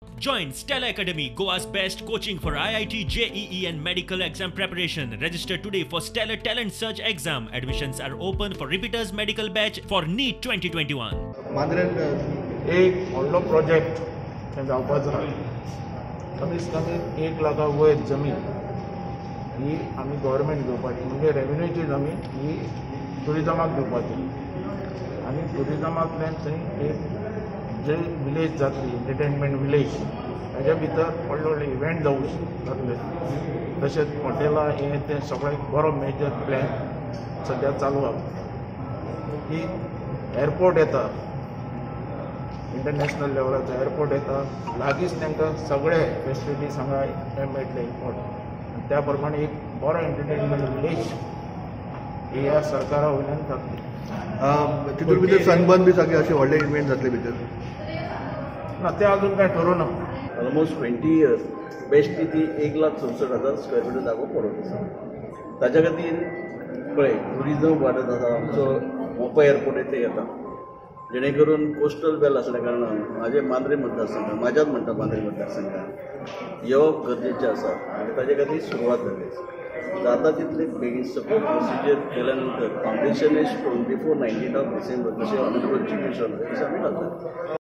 Join Stella Academy, Goa's best coaching for IIT, JEE and medical exam preparation. Register today for Stellar Talent Search exam. Admissions are open for repeaters medical batch for NEET 2021. Mandrem एक व्हडलो project थंय जावपाचो आहा. कमीत कमी 1 लाखा वयर जमीन ही आमी गव्हर्मेंट घेवपाची, म्हणजे रेवेन्यूची जमीन ही ट्युरिजमाक दिवपाची आनी ट्युरिजमांतल्यान थंय एक जे विलेज जातली, एंटरटेनमेंट विलेज, ताज्या भितर व्हडले व्हडले इव्हेंट जावं जातले. तशेंच हॉटेलां हें तें सगळें बरो मेजर प्लॅन सद्या चालू आहा की एअरपोर्ट येता, इंटरनॅशनल लेवलाचो एअरपोर्ट येता, लागींच तांकां सगळे फेसिलिटीज हांगा मेळटले इम्पोर्टंट. त्या प्रमाणे एक बरो एंटरटेनमेंट विलेज ह्या सरकारा वयल्यान जातली. तितून भितर सनबर्न बी सगळे असे व्हडले इव्हेंट जातले भितर ना, ते अजून काय ठरोवना. ऑलमोस्ट 20 इयर्स बेश्टी ती 1,64,000 स्क्वेअर मिटर जागो पडत आसा. ताच्या खातीर पळय ट्युरिजम वाडत आसा. आमचो मोपा एअरपोर्ट येथे येता, जेणे करून कोस्टल बेल आसल्या कारणान म्हाजे मांद्रे मतदारसंघात, म्हाज्याच म्हणटा मांद्रे मतदारसंघात येवप गरजेचें आसा आनी ताजे खातीर सुरवात जाली आसा. जाता तितले बेगीन सगळें प्रोसिजर केल्या नंतर foundation stone before 19 of December जशें ऑनरेबल चीफ मिनिस्टर तशें आमी घालतले.